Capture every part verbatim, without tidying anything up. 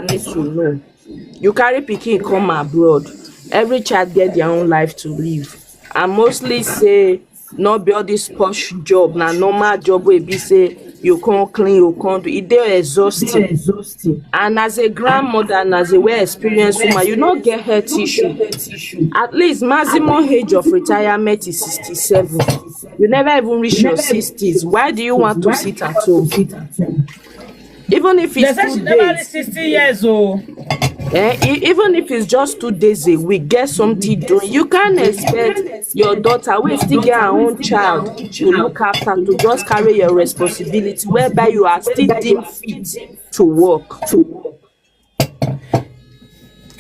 need to know. You carry pikin come abroad, every child get their own life to live. I mostly say no be all this posh job, na normal job wey be say you come clean, you come do. E dey exhausting. And as a grandmother and as a well experienced woman, you no get health issue. At least maximum age of retirement is sixty-seven. You never even reach your sixties. Why do you want to sit at home? Even if it's two days, sixty years old. Eh, e- even if it's just two days a week, get something doing. You can't expect your daughter, wey still get her own child to look after, to just carry your responsibility, whereby you are still deemed fit to work.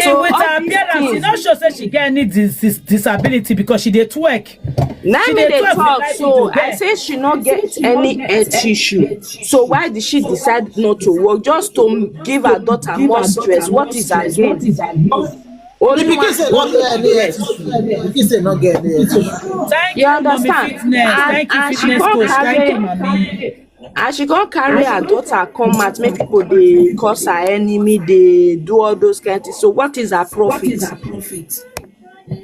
So with her appearance, e no show say she get any dis- dis- disability, because she dey twerk. Na me dey talk. So I say she no get any health issue. So why did she decide not to work? Just to give her daughter more stress. What is again? Only one. Thank you, Mommy Fitness. Thank you, Fitness Coach. Thank you, Mommy. And she come carry her daughter come out, make people dey cause her enemy, dey do all those kind things. So what is her profit?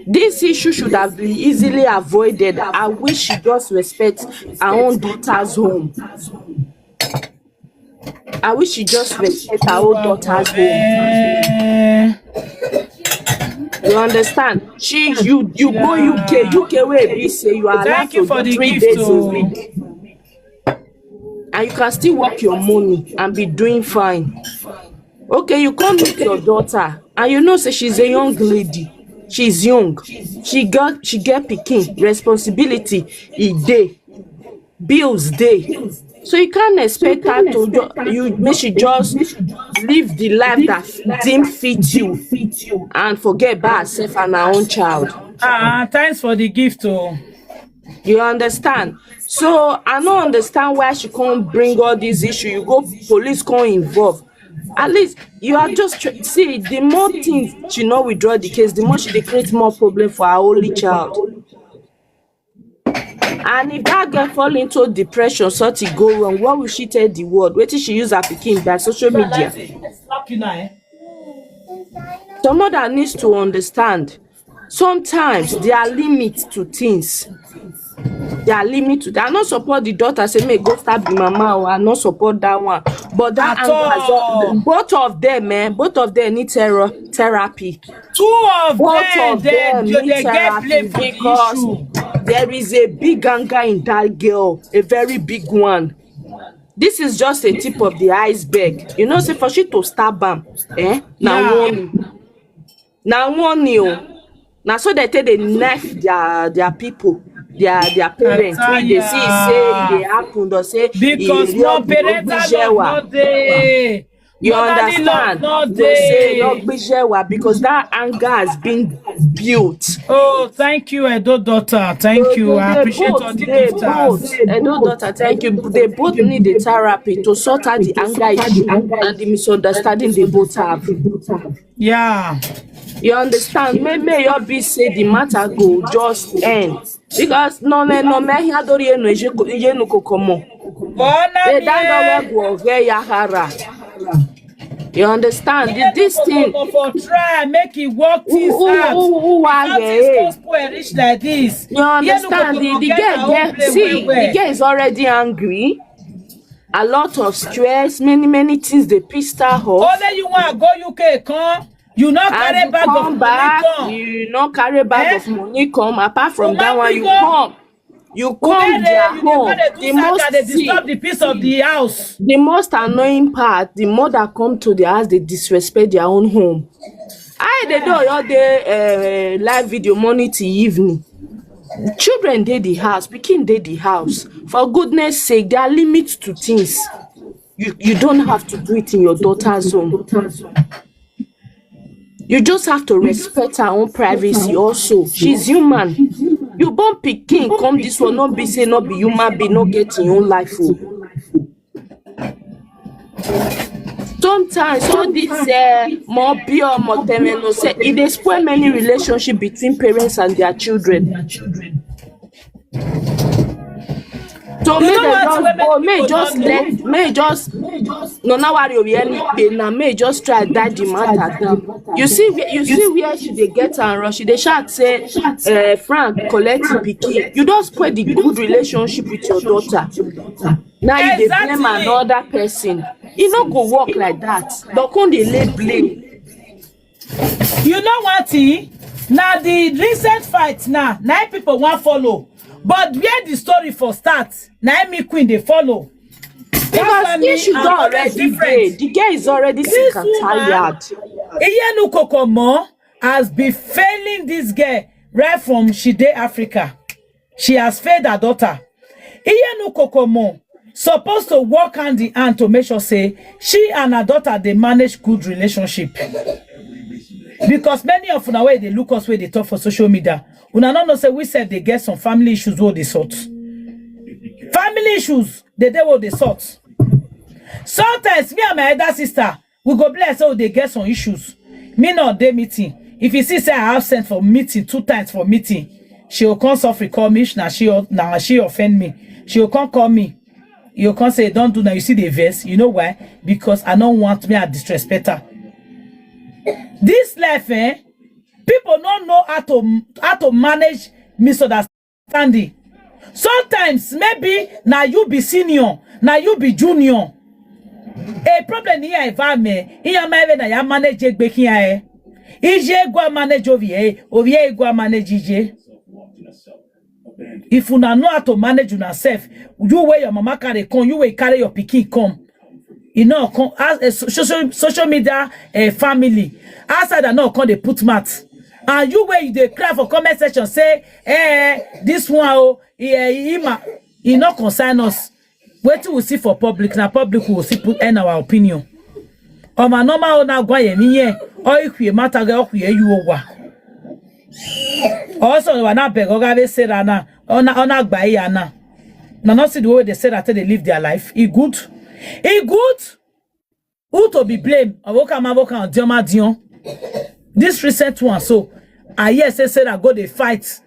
This issue should have been easily avoided. I wish she just respect her own daughter's home. I wish she just respect her own daughter's home. You understand? She, you, you go U K, U K wey be say you are allowed to do three days a week. And you can still work your money and be doing fine. Okay, you come meet your daughter and you know say she's a young lady. She's young. She got she get pikin, responsibility e dey, bills dey. So you can't expect her to ju- you make she just live the life that deem fit you and forget about herself and her own child. Ah, thanks for the gift, oh. You understand? So I no understand why she can't bring all these issues. You go police can't involve. At least you are just tr- see, the more things she no withdraw the case, the more she dey create more problem for her only child. And if that girl fall into depression, something go wrong, what will she tell the world? Wetin she use her pikin by social media? Slap you now, eh? Some mother needs to understand. Sometimes there are limits to things. There are limits to. I no support the daughter say make go stab the mama. Oh, I no support that one. But that anger has all- both of them, eh, both of them need therapy. Two of them, they, they get blame for the issue. There is a big anger in that girl, a very big one. This is just a tip of the iceberg. You know, say for she to stab am, eh? Now warning. Now warning. Now so they take they knife their their people, their their parents. When they see say they happen, they say because no parental love no dey. You understand? They say no gbishewa because that anger has been built. Oh, thank you, Edo daughter. Thank you. I appreciate all the gifters. Edo daughter, thank you. They both need the therapy to sort out the anger issue and the misunderstanding they both have. Yeah. You understand? May may your be say the matter go just end. Because no me no me here dori enu eje ko- ije nu kokomo. They don't know where go where yahara. You understand? This thing. For try make it work things out. Who are they? Spoil reach like this. You understand? The, the girl get see the girl is already angry. A lot of stress, many many things they pissed her off. Only you want go U K come. You not carry bag of money come. You not carry bag of money come. Apart from that one, you come. You come their home. The most they disturb the peace of the house. The most annoying part, the mother come to the house, they disrespect their own home. I they do all day uh, live video morning till evening. Children dey the house, pikin dey the house. For goodness sake, there are limits to things. You you don't have to do it in your daughter's home. You just have to respect her own privacy also. She's human. You born pikin come this one, not be say not be human being, not get your own life. Oh. Sometimes all this uh, more pure, more terminal, say it dey spoil many relationship between parents and their children. So You make know dem what just women go, make people just don't do? Let, make just no, now worry obi anything now, make just try die the matter down. You see where, you see where she dey get am rush, she dey shout say uh, Frank collect the pikin. You don spoil the good relationship with your daughter. Now you dey blame Exactly. Another person. E no go work like that. Don come dey lay blame. You know one thing? Na the recent fight now, na people wan follow. But where the story for start, na me queen dey follow. That's why Because me issue and don others already different. Dey. The girl is already sick This and woman, tired. Iyenu Kokomo, has been failing this girl right from she dey Africa. She has failed her daughter. Iyenu Kokomo supposed to work hand in hand to make sure say she and her daughter dey manage good relationship. Because many of una wey dey look us wey dey talk for social media, una no know say we sef dey get some family issues wey dey sort. Family issues dey dey wey dey sort. Sometimes me and my elder sister, we go be like say we dey get some issues. Me no dey meeting. If you see say I absent for meeting two times for meeting, she go come suffer call me. If na she o- na she offend me, she go come call me. You go come say don't do now. You see the verse. You know why? Because I no want me I disrespect her. This life, eh? People no know how to how to manage misunderstanding. Sometimes maybe na you be senior, na you be junior. A problem here if I may, iya my na ya manage egbe kia eh. Ije go manage ovi eh, ovi eh go manage ije. If una know how to manage una self, you wey your mama carry come, you wey carry your pikin come. You know, come as a so- social social media uh, family. Outside I no come dey put mouth. And you wey you dey cry for comment section say, eh, this one oh, eh, him ah, e no concern us. Wetin we see for public na public we go see put in our opinion. Ọma normal o na gwa ye mi ye. O ikwe matter ge okwe you owa. Also we na beg oga be say na ona ona gba ya na. Na not see the way they say that they live their life. E good. E good. Who to be blamed? Avoka mavoka dioma dion. This recent one so I hear say Sarah go dey fight.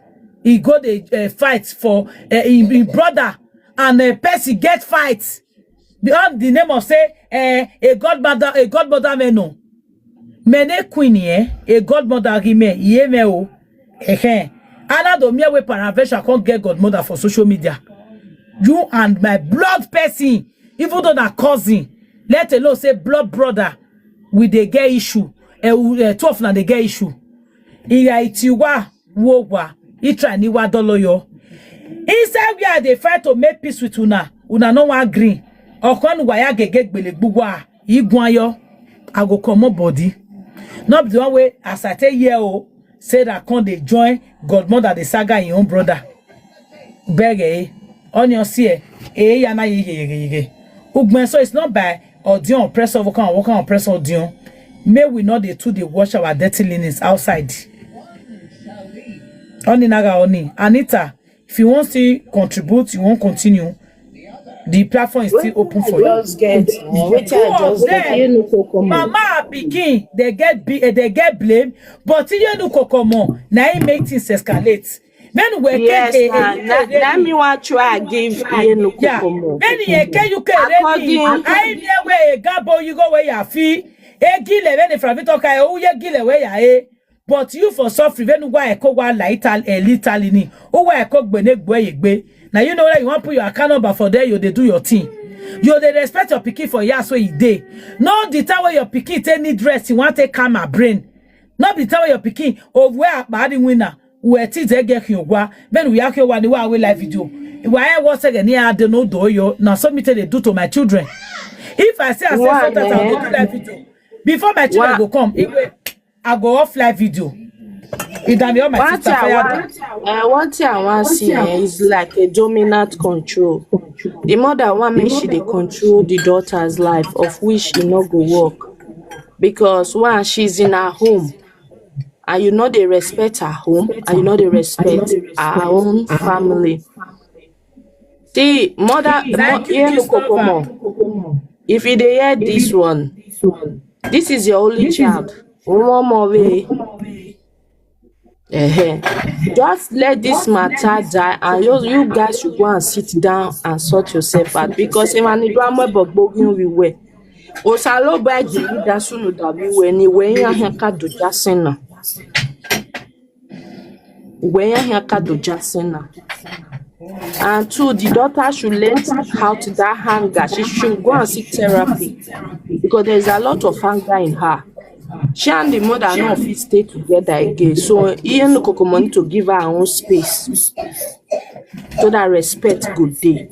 He go dey uh, fight for uh, him, him brother and uh, person get fight. Beyond the name of say uh, a godmother, a godmother me no. Mene queen eh, a godmother gi me ye me o. Eh eh. Ana do me we paravesha come get godmother for social media. You and my blood person, even though that cousin, let alone say blood brother, we dey get issue. Uh, uh, two of na dey get issue. Iya itiwa wo wa itra ni wa doloyo. Inside where they fight to make peace with una, una no wan green. Okon waya gege gbelegbugwa igwan yo. I go comot body. Not the one way as I tell you oh, say that come dey join godmother the saga in own brother. Beg eh, onion see eh, eh ya na ye ye ye ye. Ugben so it's not by or the oppressor overcome overcome oppressor dion. May we not dey too dey wash our dirty linens outside. Oni naga oni Anita, if you wan still contribute, you wan continue, the platform is still open for you. Just get wetin I just get. Mama pikin dey get be eh, dey get blame, but Iyenu Kokomo na him make things escalate. Then we Yes, na na na me wan try give Iyenu yeah. Kokomo. Then you can you can ready. According- I me we gabo you go where you feel. E gile when the fravito kai o ye gile where ya eh. But you for suffering when why ko wa la ital e litali ni. O why ko gbe ne gbe ye gbe. Now you know that you want put your account number for there, you dey do your thing. You dey respect your pikin for years wey you dey. No the time wey your pikin take need rest, you want take calm her brain. No be the time wey your pikin oh where body winner. Where ti dey get you wa. Then we ask you wa ni wa we live video. Why I was again here I don't know do you. Now so me tell they do to my children. If I say I say Wa sometimes I ne. go do live video. Before my children Wa- go come, if we, I go off live video. If that be all my One sister thing I fire. want, uh, one thing I want see eh, is like a dominant control. The mother want make she dey control the daughter's life, of which e no go work. Because one, she's in her home, and you know they respect her home, and you know they respect her own family. See, mother, mo, Thank you, Iyenu Christopher. Kokomo, if you dey hear this one, this is your only child. One more way. Ehen. Just let this matter die, and you, you guys should go and sit down and sort yourself out, because if an Ibrahim Bogbogun we were Osalo by the leader sunu da we were ni we ya heka do jasena. We ya heka do jasena. And two, the daughter should let out that anger. She should go and seek therapy, because there is a lot of anger in her. She and the mother no fit stay together again. So Iyenukokomo need to give her her own space, so that respect go dey.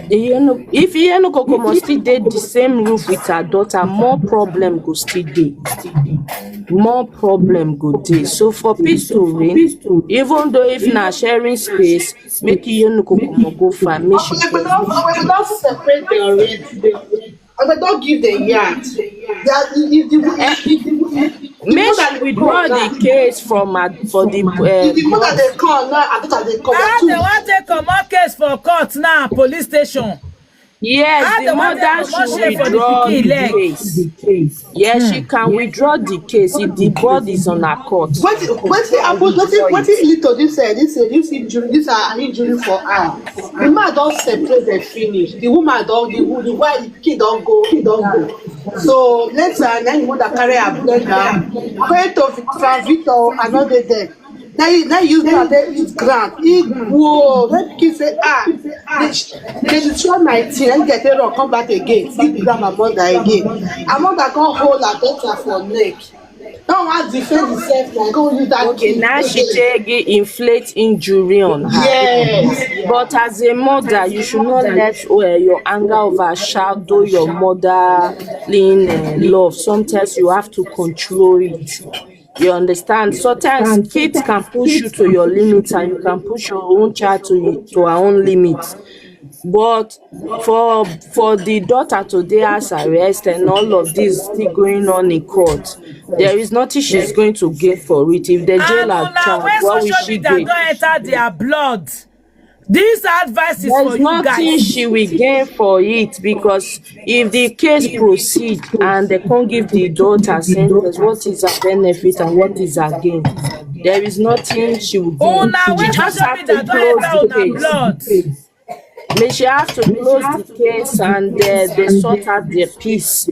Iyenu-, if Iyenukokomo still dey the same roof with her daughter, more problem go still dey. More problem go dey. So for peace to reign, even though if na sharing space, make Iyenukokomo go far, make she go. They don separate them already. And they don give them yard. That if the, if the, if the, if the make she withdraw the case from her, for the, uh, if the mother dey come now, I think they come. How they wan take comot case for court now, police station? Yes, the mother should withdraw the case. Yes, she can withdraw the case if the board is on her court. Wetin, wetin happen? Wetin, wetin lead to this? Uh, this, uh, this injury, this, uh, an injury for her. The man don separate them finish. The woman don, the, the wife, the pikin don go, he don go. So later, na him mother carry her brother. Going to Victor, Victor, I no dey there. Now you, now you use that, they use grant. He go. When pikin say, ah, they, they destroy my thing. I get it wrong. Come back again. He grab my mother again. My mother come hold her daughter for neck. Don't want to defend himself. Like, go use that. Okay, now she take it inflict injury on her. Yes. But as a mother, you should not let, uh, your anger overshadow your motherly, uh, love. Sometimes you have to control it. You understand? Sometimes kids can push you to your limit, and you can push your own child to, to her own limit. But for, for the daughter to dey house arrest and all of this still going on in court, there is nothing she's going to gain for it. If they jail her child, what will she gain? Don enter their blood. This advice is for you guys. There's nothing she will gain for it, because if the case proceed and they can't give the daughter sentence, what is her benefit and what is her gain? There is nothing she will gain. She just have to close the case. May she have to close the case and, uh, they sort out their peace.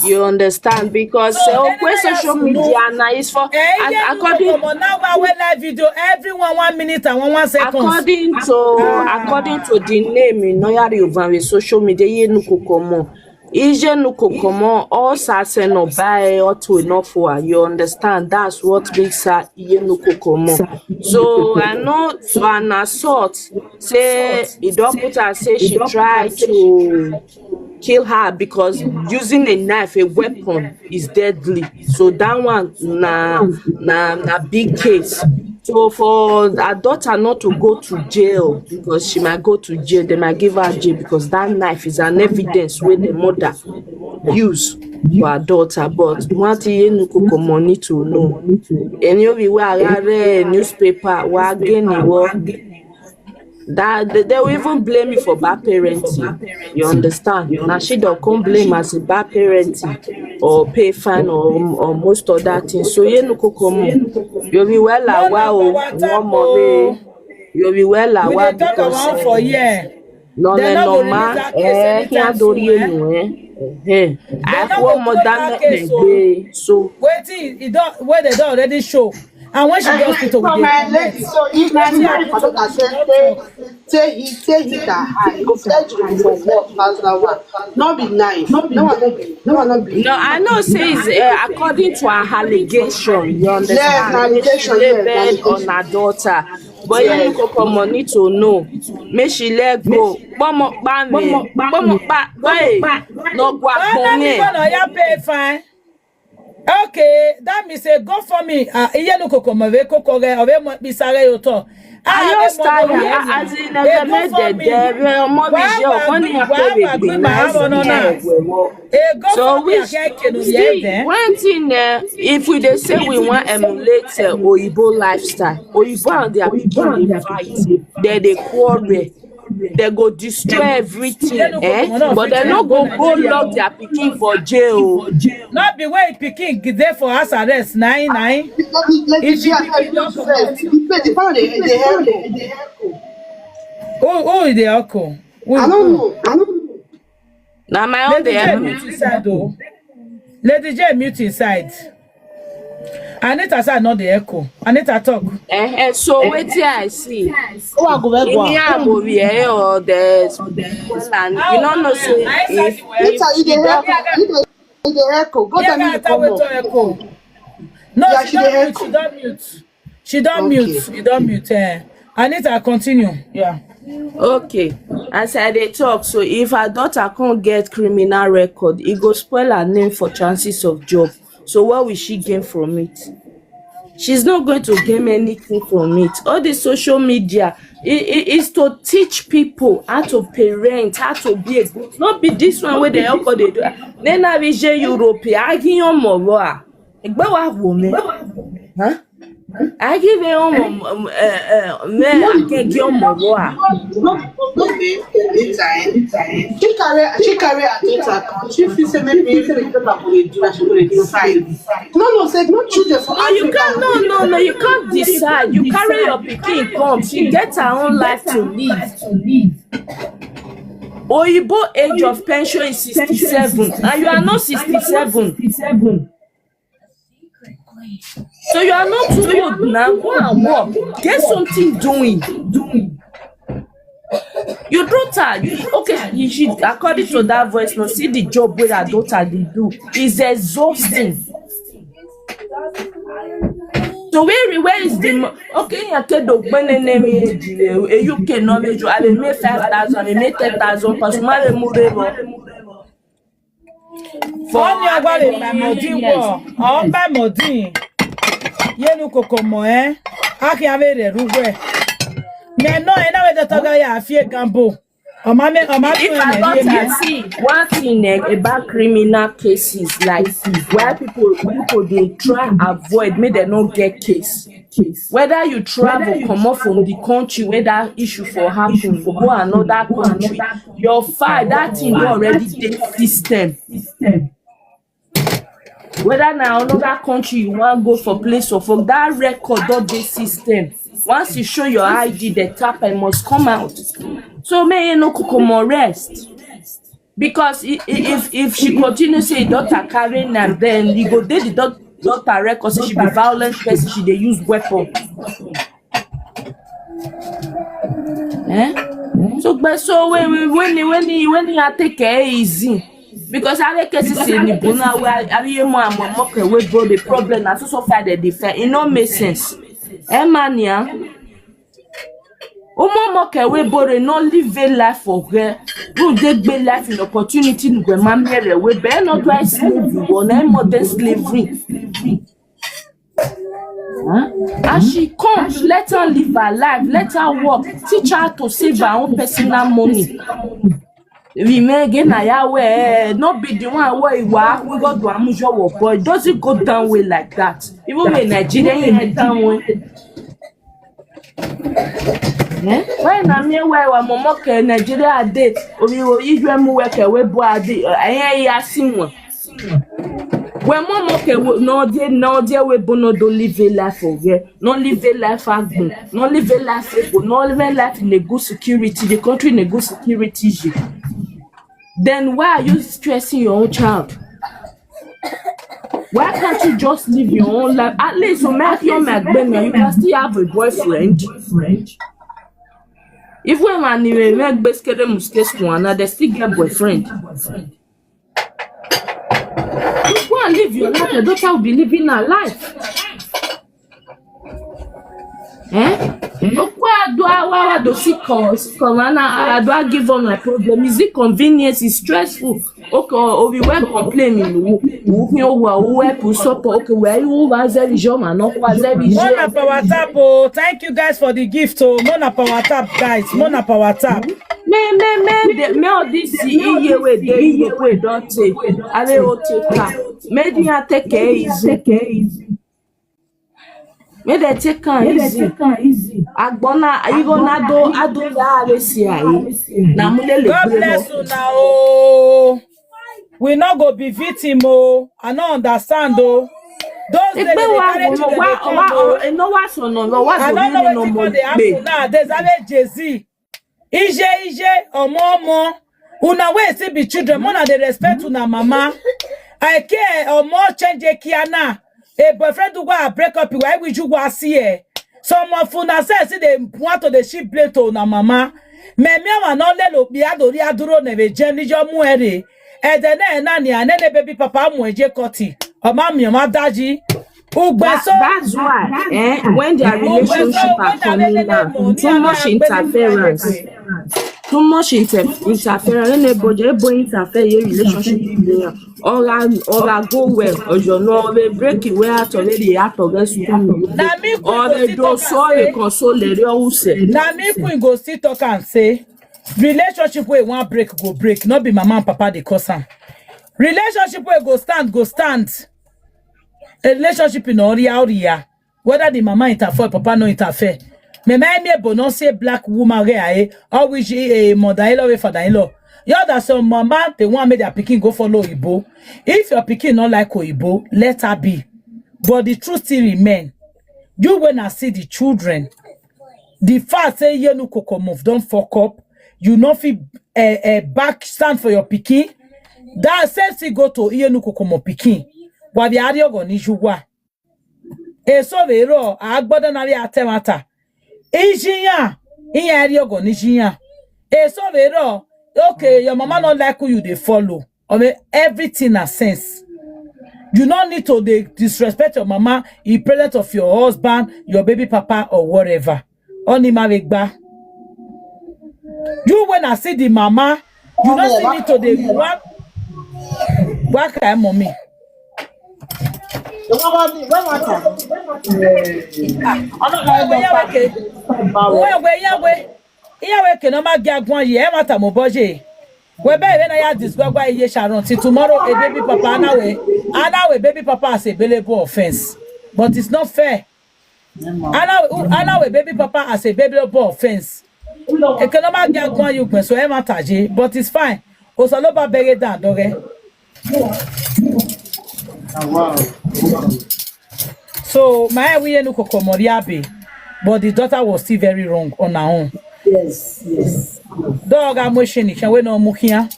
You understand? Because, uh, okay, social media now is for, according, now we live video, everyone one minute and one, one second. According to, according to the name in Noyari Ovanwe social media, Iyenukokomo. Iyenukokomo, all sase no buy, all to enough for her. You understand? That's what makes her Iyenukokomo. So I know, so an assault, say, he don put her, say she try to kill her, because using a knife, a weapon, is deadly. So that one na, na, na big case. So for her daughter not to go to jail, because she might go to jail, they might give her jail, because that knife is an evidence wey the mother use for her daughter. But one thing Iyenukokomo need to know, any of you wey I read newspaper, wa gani wo, that they, they will even blame me for bad parenting. You understand? Now she don't come blame as a bad parenting or pay fine or, or most other things. So Iyenukokomo, you be well, wa o, one more way. You be well, wa, because for here. No, no, no, ma. Eh, can't do you, eh? Eh, I go more than me. So wetin e don, wey dem don already show, and when she dey hospital with the, so if na marry for daughter say, say he, say he that high, go fetch you for work pass that one. No be knife. No one, no be, no one, no be. No, I know say it's, uh, according to her allegation. You understand? Yes, allegation, yes, allegation on her daughter. But Iyenukokomo need to know. Make she let go. Pomo pa me. Pomo pa. Hey. No go. Pay fine. Okay, that means say go for me. Ah, Iyenukokomo ve kokore, ove mo pisare yoto. Ah, as in, eh, me de, de, eh, mo mi je, o, mo ni mo pe be, be nice. So which, see, one thing, eh, if we dey say we wan emulate, eh, Oyibo lifestyle, Oyibo and their people dey fight, they dey quarrel. They go destroy everything, eh? But they no go go lock their pikin for jail. Not be way pikin dey for house arrest nine nine. Lady J, I tell you first. The place, the family, they help. Who who is the uncle? Who I is don't who? Know. I don't know. Na my own Lady dey J help me. mute inside o. Lady J mute inside. Anita side no dey echo. Anita talk. Eh, eh, so wetin I see. Who I go wear Ini go? Abori eh, or the and you no know say if Anita, you dey help. You dey you dey echo. Go Yeah, tell me na to that come way up. to echo. No, Yeah, she she don dey mute. echo. She don mute. She don Okay. Mute. You don mute. Eh. Anita, continue. Yeah. Okay, as I dey talk so, if her daughter come get criminal record, e go spoil her name for chances of job. So what will she gain from it? She's not going to gain anything from it. All the social media i- i- is to teach people how to parent, how to be a good. Not be this one where they help dey do. Nena bije Europe, agiyan moro a. Egbe wa wo me. Huh? I give him um, um, uh, uh, me I can give him more. She carry she carry her daughter come. She feel say maybe if the daughter go dey do, she go dey decide. No, no, say no children for No, you Africa. Can't. No, no, no. You can't decide. You carry your pikin come. She get her own life to live. Oyibo age of pension is sixty-seven, and you are not sixty-seven. So you are not too old now. Go and work. Get something doing. Your daughter, you, okay, you should, according to that voice, no, see the job where her daughter they do is exhausting. So where where is the mo- okay? I can do when enemy you can not make I will make five thousand, I make ten thousand, because my move. Fọmi ọgbà lè mọ̀ mọ̀dí wọ̀ ọ́ bá mọ̀dí yẹnu kòkò mọ̀ ẹ́ ákí abẹ́ rẹ̀ rúgbẹ́. Mẹ́nà ẹ̀ náà wẹ́n tọ́tọ́ gáyà àfi ègànbò. Ọ̀ma mi ọ̀ma mi If I ẹ̀ don't ní can see one thing eh, about criminal cases, like where people people they try avoid, make they not get case. Whether you travel, come off from the country where that issue for happen, go another country, your file that thing don already dey system. Whether na another country you wan go for place of work, that record don dey system. Once you show your I D, the tap I must come out. So may you no kukumo rest. Because i- i- if if she continue say daughter carry am, then you go dey the dau- daughter record say she be violent person, she dey use weapon. Eh? So but so when when when when when I take care easy. Because I like to say ni bona we are you more more more we bro the problem na so so far dey dey fair. It no make sense. Eh man ya. Omo mo ke we bore no live a life for her. No dey gbe life in opportunity no go ma mere we be no do I slavery or na modern slavery. Huh? As she come, let her live her life, let her work, teach her to save her own personal money. Remain again, I wear no be the one where you are. We got to amujo work, but it doesn't go down way like that. Even when Nigerian head down way. Eh? Why na me why wa momo ke Nigeria dey? Omi wo ijwe mu we ke we bo ade. Ayen ya sinwon. When momo ke wo no dey no dey we bo no do live a life for here. No live a life agbon. No live a life ebo. No live a life in a good security. The country in a good security. Then why are you stressing your own child? Why can't you just live your own life? At least you make your man, you can still have a boyfriend. If we man you make basically mistake one another, they still get boyfriend. You go and live your life. Your daughter will be living her life. Eh? Okwa do awa do siko siko mana I do give up my problem. Is it convenience? It's stressful. Okay, or we were complaining. Who who who help you support? Okay, where you was every job and not was every Mona job. Power Tap, oh, thank you guys for the gift, oh. Mona Power Tap, guys. Mona Power Tap. Me me me the me all this iye we dey iye we don take. Are o take am. Make you take care easy. Make dem take am easy. Agbona, even ado, ado ya are si aye. Na mulele. God bless una o. We no go be victim o. I no understand o. Those days they carry children dey come o. I no know wetin come dey happen nowadays. Abe Jay-Z. Ije ije, omo omo. Una wey still be children, una dey respect una mama. I care, omo, change kia na. A boyfriend do go and break up, why would you go see eh? Some of una say see dey want to dey shift blame to una mama. Me me wa no le lo bi adori aduro ne be jeni jo mu ere. Ede ne na ni ane ne baby papa mu eje koti. Oma mi oma daji. Ugbe so. That's why eh, when their relationship are coming now, too much interference. Too much inter interference. When they both they both interfere your relationship. Ora ora go well. Ojo no be break it where out already out of this one. Na me queen go Or they still do talk am sorry say, console the real who say. Na me queen go still talk am say, relationship wey wan break go break, no be mama and papa dey cause am. Relationship wey go stand go stand. A relationship in Oria Oria. Whether the mama interfere, papa no interfere. Me me me bo no say black woman re aye, or which a mother in law, a father in law. You that some mama they want make their pikin go follow Igbo. If your pikin not like Oyibo, let her be. But the truth still remain. You when I see the children, the fact say you no coco move, don't fuck up. You no fit uh, uh, back stand for your pikin. That same thing go to you no coco mo pikin. Wa bi ari ogo ni juwa. Eso vero, agbada na via temata. Ijinya, inya eri ogo ni jinya. Eso vero, okay, your mama not like who you dey follow. I mean, everything has sense. You no need to dey disrespect your mama in presence of your husband, your baby papa, or whatever. Oni ma vegba. You when I see the mama, you no see me to dey run. Waka mommy. Wewe yawe ke. Wewe yawe. Yawe ke no ma gi agwan ye, e ma ta mo boje. We be we na ya disgwagwa iye Sharon till tomorrow a baby papa anawe. Anawe baby papa as a billable offense. But it's not fair. Anawe anawe baby papa as a billable offense. E ke no ma gi agwan you gbe so e ma ta je, but it's fine. Osaloba bere dan dore. So my we no kokomori abe, but the daughter was still very wrong on her own. Yes, yes. Dog amosheni can we no mukia.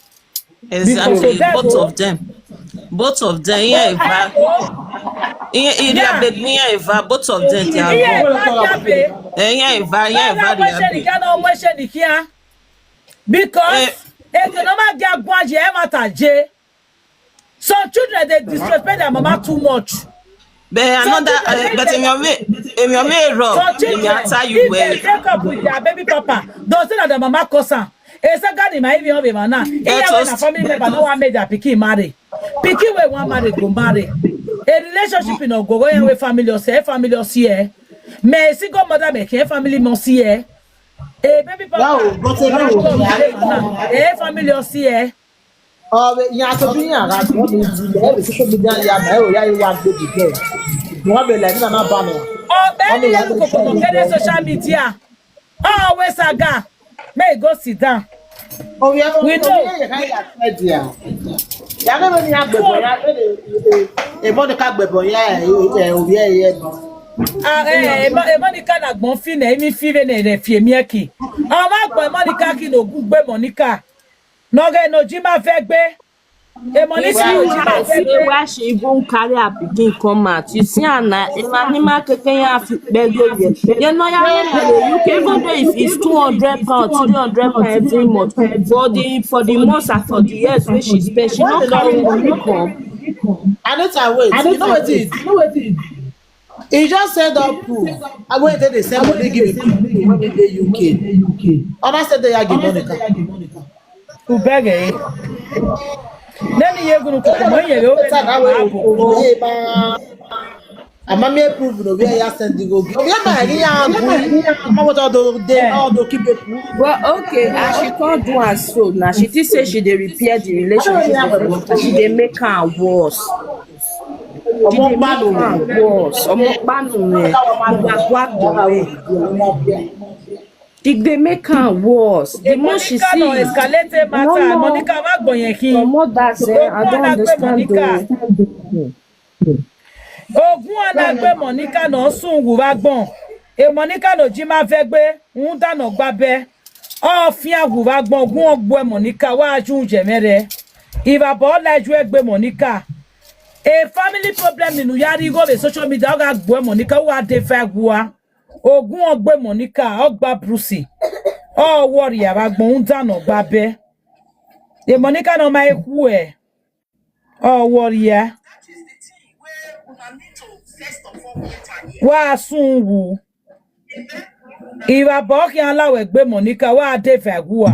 Exactly. Both of them. Both of them. Yeah, Eva. Yeah, yeah, yeah, both of them. They are wrong. Yeah, Eva. Yeah, Eva. They are wrong. Because eh, economic gagwaje e mata je. Some children they disrespect their mama too much. But another, uh, but in your way, in your way, wrong. Some children, if they break up with their baby papa, don't say that the mama cause am. It's a God in my even of him now. He have a family member no one made their pikin marry. Pikin wey wan marry go marry. A relationship in Ogogo and with family or say family or see eh. May single mother make a family must see eh. A baby papa. Wow, but a family or see eh. Ọbẹ ìyá tó bí yàn rà tó bí ìdílé ẹ̀rọ tó tóbi dá ìyá àmọ́ ẹ̀rọ yá ìwà gbòdì bẹ́ẹ̀. Wọ́n bẹ̀rẹ̀ ní màmá bá mi. Ọbẹ̀ ní ẹnu kòkòrò kẹ́lẹ́ social media. Always aga. May go sit down. Orí ẹ̀rọ We know. Yàrá mi ni agbẹ̀bọ̀ ya ẹ̀bọ̀n ni ká gbẹ̀bọ̀ ya òbí ẹ̀yẹ bọ̀. Ebe ni ka na gbọn fi na emi fi ve na ere fi emi eki. Ọmọ agbọn emo ni ka ki no gun gbe mo ni ka. Noge no ji ma fe gbe. Emo ni ka no ji ma fe gbe. Why she even carry her pikin come out? You see her na ema ni ma keke ya fi gbege ye. You know ya na you can even though if it's two hundred pounds, three hundred pounds every month for the for the months and for the years wey she spend, she no carry money come. Anita, wait. You know what it is? He just said up proof. I went there, they send money, give it when we dey U K. Other said they are giving money. Ubege. Nani ye gunu ko mo ye yo. Amami proof no we ya send go. We ma ni ya go. Ma what all do they all do keep it. Well, okay, as she can't do as so now, she did say she dey repair the relationship, but she dey make her worse. Ọmọ gbanu. Worse. Ọmọ gbanu rẹ. Mo wà gbàgbọ́ rẹ. Did they make am worse? The more she Monica no see, escalate matter. No, no. Monica, má gbọ̀n yẹn kí. Your mother say, I don't understand. Ogun anagbe Monica na sun wu va gbọ̀n. E Monica no ji ma fẹ́ gbé, ń dáná gbá bẹ́. Ọ fi àwù va gbọ̀n, ogun ọgbọ ẹ Monica, wá ju jẹ̀mẹ́ rẹ. Ìwà bọ́ lájú ẹ gbé Monica. A family problem nínú yàrá igò be social media, ọ̀gá gbọ́ ẹ Monica, wá dé fẹ́ wá. Ogun ọgbẹ Monica, ọgbà Bruce. Ọ wọrí àwa gbọ̀n ń dáná gbá bẹ́. E Monica no ma eku ẹ. Ọ wọrí ya. Wá sùn wù. Ìwà bọ́ kí aláwẹ̀ gbé Monica, wá dé fẹ́ wá.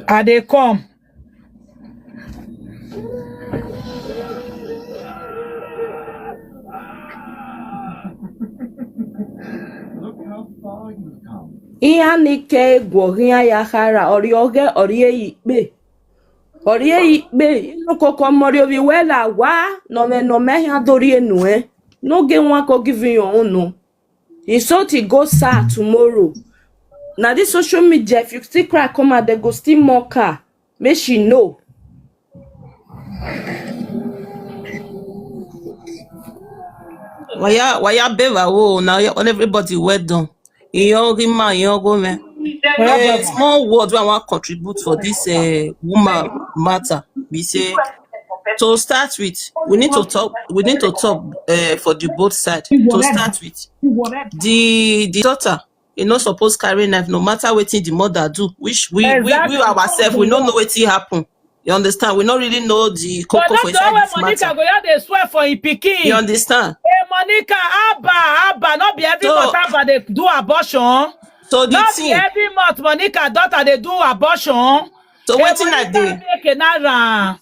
I dey come. Ihe a na-eke egwu ọhịa ya hara ọrịa oge ọrịa ikpe. Ọrịa ikpe, nnukwu kọmọrị obi wela wa nọme nọme ha dori enu eh. N'oge nwa ka ọ give you unu. Insult e go sir tomorrow. Na this social media, if you still cry come out, they go still mock her. Make she know. Waya waya beva wo na ya on everybody well done. Iyan rima iyan go me. A small word wey I wan contribute for this uh, woman matter be say to start with we need to talk we need to talk uh, for the both side to start with the the daughter e no suppose carry knife no matter wetin the mother do which we we, we ourselves we no know wetin happen. You understand? We no really know the But coco not for the inside one this Monica matter. Go just dey swear for him pikin. You understand? Hey, Monica, Abba, Abba, not be every So- daughter Abba dey do abortion. So the Not be thing, every month Monica daughter dey do abortion. So Hey, wetin I Monica dey? Make another.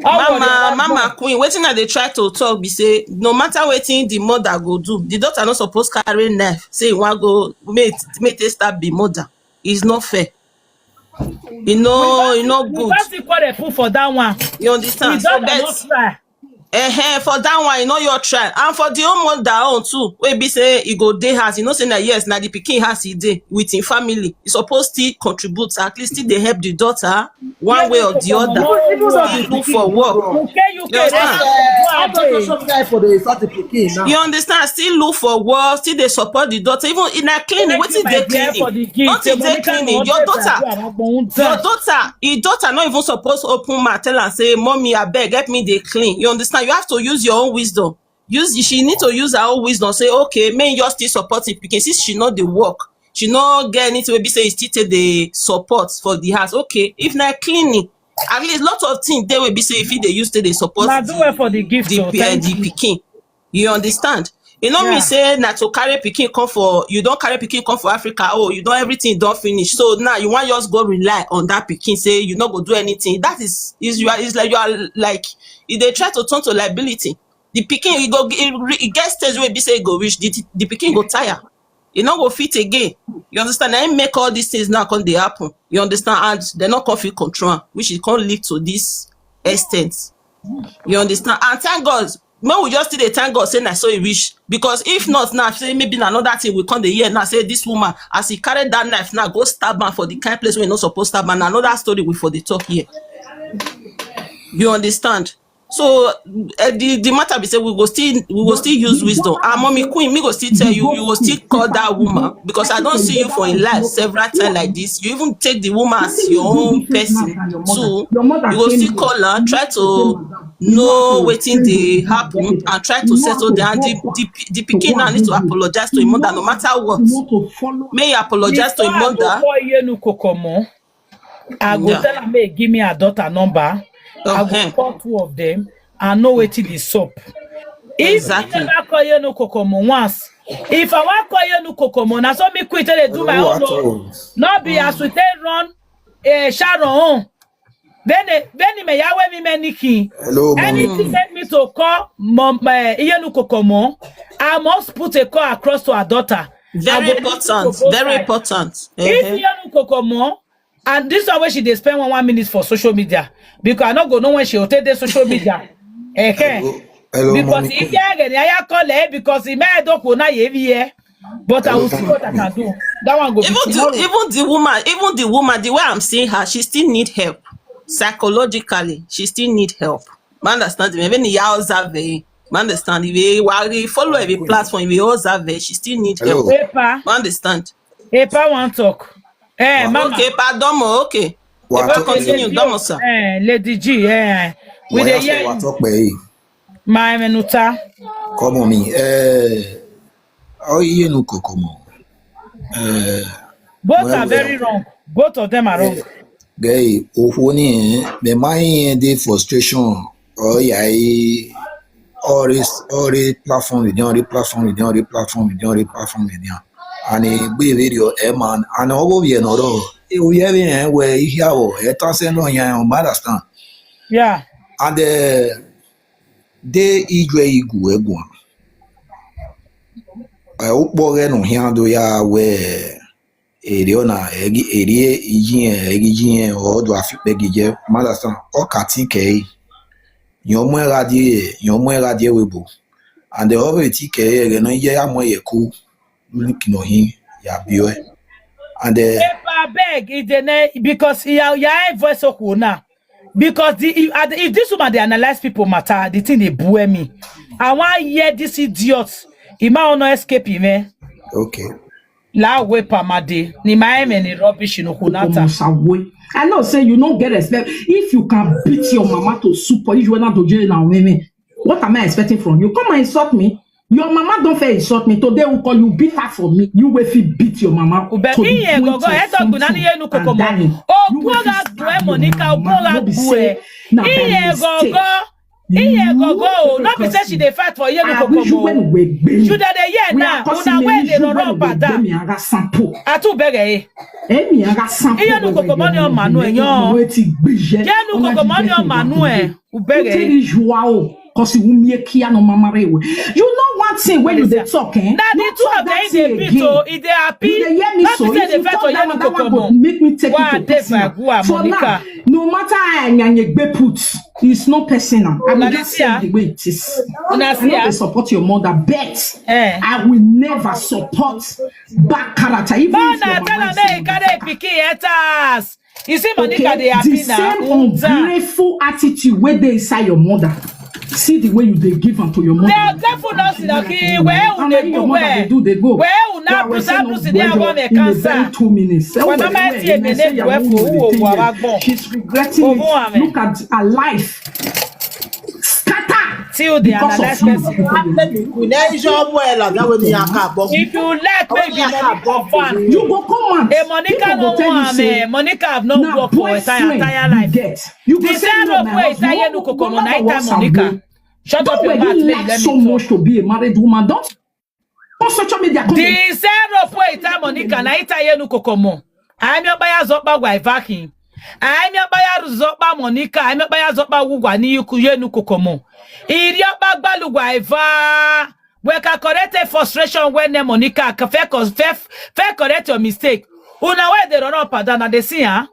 Mama, Mama Queen, wetin I dey try to talk be say no matter wetin the mother go do, the daughter no suppose carry knife say e wan go make make take stab the mother. It's not fair. E no e no good. That's the call they put for that one. You understand? So bet eh for that one e no your try and for the own mother own too wey be say e go dey house e know say na yes na the pikin house e dey with him family e suppose still contribute at least still dey help the daughter one way or the other still look for work. You understand? Social media for the insert the pikin now. You understand? Still look for work, still dey support the daughter. Even in a clinic, wetin dey clinic? Nothing dey clinic. Your daughter, your daughter, your daughter no even suppose open mouth tell am say, "Mommy, abeg, help me dey clean." You understand? You have to use your own wisdom. Use she need to use her own wisdom. Say, "Okay, make you just still support the pikin since she no dey work." She no get anything wey be say e still take dey support for the house. Okay, if na clinic, at least lot of things dey wey be say e fit dey use take dey support Na do well for the gift the o, pi- eh, thank the you. Pikin. You understand? E no mean Yeah. Say na to carry pikin come for you don carry pikin come for Africa. Oh, you don everything don finish. So now you wan just go rely on that pikin say you no go do anything. That is is you are is like you are like e dey try to turn to liability. The pikin e go e, re- e get stage wey be say e go reach the the pikin go tire. E no go fit again. You understand? Na im make all these things now come dey happen. You understand? And dem no come fit control am, which e come lead to this extent. You understand? And thank God, make we just still dey thank God say na so e reach. Because if not now, say maybe na another thing we come dey hear now say this woman as e carry that knife now go stab am for the kind place wey e no suppose stab am, na another story we for dey talk here. You understand? So uh, the the matter be say we go still we go still use wisdom. Ah, mommy queen, me go still tell you, you go still call that woman because I don't see you for in life several times like this. You even take the woman as your own person too. You go still call her, try to know wetin dey happen and try to settle down. The the the pikin now need to apologize to him mother no matter what. May he apologize to him mother. I go tell am make e give me her daughter number. I go call two of them and know wetin dey sup. If I never call you no kokomo once, if I wan call you no kokomo, na so me quit dey do my own o. No be as we take run eh, Sharon own. Bene bene me yawe mi me niki. Hello, mommy. Anything make me to call mom eh, Iyenu kokomo, I must put a call across to her daughter. Very important. Very important. If Iyenu kokomo, And this one wey she dey spend one one minute for social media, because I no go know when she go take dey social media. Eke. Hello, hello, Because mommy if Queen. you get any higher call, eh, because he made up na ye here. But I Hello, will see mommy what I Queen. can do. That one go be Even the tomorrow. even the woman, even the woman, the way I'm seeing her, she still need help psychologically. She still need help. Ma understand me? Even the house have a ma understand. If you are follow every Queen. Platform, if you house have a, she still need help. Hello. Epa, Ma understand? Epa wan talk. Eh, Wa- mama. Okay, pardon me. Okay. Wa Epa, talk Okay, continue. Lady eh, O. Domosa. Eh, Lady G. Eh, we wa dey ya so hear wa you. Talk pe. My menuta. Come on me. Eh, oh, you no kokomo. Eh, Both well, are very well. Wrong. Both of them are wrong. Eh, gay, oh, honey, eh, me my eh, the frustration. Oh, yeah, eh, all this, all the platform with you, all the platform with you, all the platform with you, all the platform with you. And a big video, eh, man, and all of you know, oh, yeah, eh, where you have, eh, thousand on you, understand. Yeah. And eh, de igwe igu egwa. Eh, ukpoghe no hia do ya we eri ona egi eri iji egi ji o do afi pe gi je. Understand? O ka ti ke. Yo mo ra die, yo mo ra die we bo. And the over ti ke e no ye ya mo ye ku. Link no hin ya biwe. And eh, Epa beg, e dey ne, because your, your voice so cool now. Because the, if, at- if this woman dey analyze people matter, the thing dey bue me. I wan hear this idiot. He might not escape him, eh? Okay. La we pamade. Ni ma eme ni rubbish no kunata. Omosawe. I know say you no get respect. If you can beat your mama to soup, or you wanna do jail now, women. What am I expecting from you? Come and insult me. Your mama don't fair insult me. Today we call you beat her for me. You will feel beat your mama. Ube to the iye point gogo of eto gbuna ni something yenu and kokomo. dying. O You will kuoga feel gbue stab your Monica, o mama. kuoga No be gbue. say na by Iye mistake. gogo. Iye You gogo. No be say hypocrisy. She dey fight for yenu I wish you kokomo. when we She gbin. dey dey here We are now. causing Una wey me dey issue run when up we and down. gbin mi ara sample. Atu beg eh. Emi ara sample. Iye nu kokomo ni o manu e yan. Wetin gbije. Yenu kokomo ni o manu e. Ubege. Uteri juao. Cause you wumi ekia no mamare we. You know one thing when you dey talk, eh? Na the No two talk of them that dey thing beat again. o, e dey happy. You dey hear me Not so? be say If dey you fight talk for that yenu one, that one go kokomo. make me take Wa it to dey personal. fagua For Monica. now, no matter how anyanye gbe put, it's not personal. I will Una just see, ah? say the way it is. Una I see, no ah? dey support your mother, but Eh. I will never support bad character. Even if Mona your tell mama am is make saying e carry pikin enter house. You see Monica okay, dey happy the now. same Unza. Ungrateful attitude wey dey inside your mother. See the way you dey give am to your mother. The devil knows the king. Where And will na they your go mother where? dey do, dey go. Where will Go not away, Bruce say no Bruce dey well go done me in a very cancer? two minutes. Say, When oh, mama well, see a you may minute, say your where own for will who dey will think our yes. gbon? She's regretting Oh, it. who am I? Look at her life. Scatter Till they because of analyze you. Person. People you Abeg, Queen, eh, iṣẹ́ ọwọ́ ẹ̀ làdá wo ni a kà bọ́? If you like, Ọwọ́ ni maybe a kà bọ́ Monica fún fan. mi. You go come out. Eh, Monica People no go tell you want me. say Monica have no na work for entire, boyfriend entire you life. Get. You go The say same no, rope my wey house. tie No, yenu kokomo no na matter item what's Monica. ago. Shut up Don't your were mouth, you make like let so me talk. Much to be a married woman? Don't on social media come. The same rope wey tie Monica na item yenu kokomo. Ami ọkpa ya zọkpa gwa ivakin. Ami ọkpa ya zọkpa Monica. Ami ọkpa ya zọkpa gugwa ni yuku yenu kokomo. Iri ọkpa gbalugwa iva. We ka correct the frustration when ne Monica ka fe cause fe fe correct your mistake. Una wey dey run up and down na dey see, huh?